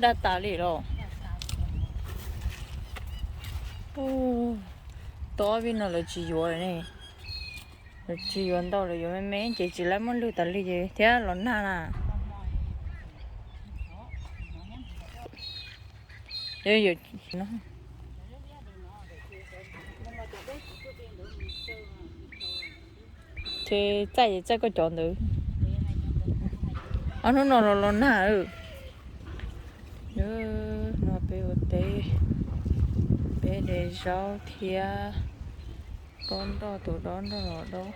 Daj tas li los. Tob vij no lawv tsis yuav lawm ne. Lawv tsis yuav ntau, lawv yuav me me ces tsis laib muab lwg tas li ces thiab los nag na. Ces txaij ces txaij koj cov ntawd. Ob hnub no los los nag. No peb ua teb, peb de zaub thiab. Dob nroj, tus dob nroj los dob.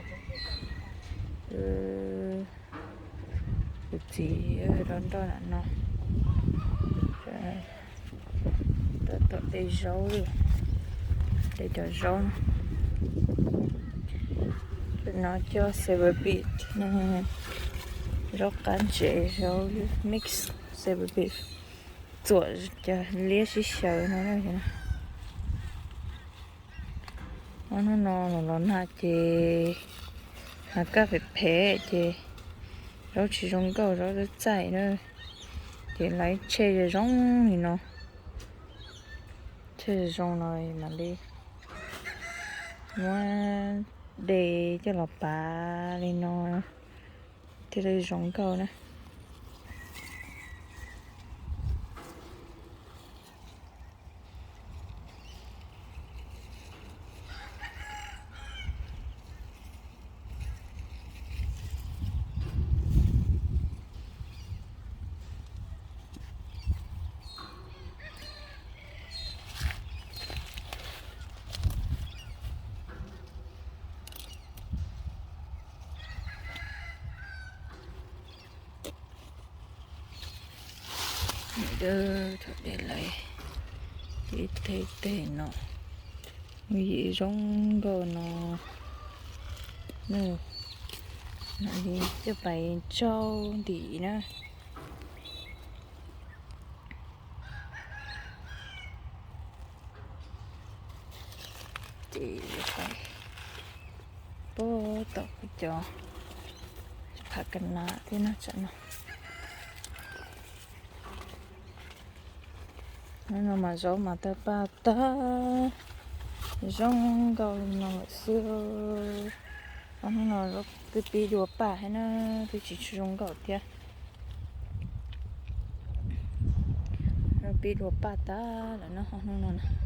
Kuv txiv dob nroj nram no. Tab tom de zaub, de cov zaub no. No coj celebi, zaub qab ntses, zaub mix celebi, txuam cov liab sib xyaw no. Ob hnub no los los nag ces hav kaj phem phem ces zaub tsis zoo nkauj, zaub twb txaij na. Ces lawv tshem zoo li no, tshem zoo no mam li muab de coj los pav li no thiaj li zoo nkauj na. Thaum de lawm ib teg teg no, yim zoo nkauj no, mam li coj pais tsau ntim na. Ces pais puag tom kuv cov phav ka nas thiab no tsam no. Hnub no mas zaub mas tawg paj tag, zoo nkauj li no lawm xwb. Ob hnub no zaub twb pib dua paj thiab na, twb tsis tshua zoo nkauj thiab. Zaub pib dua paj tag lawm no, ob hnub no.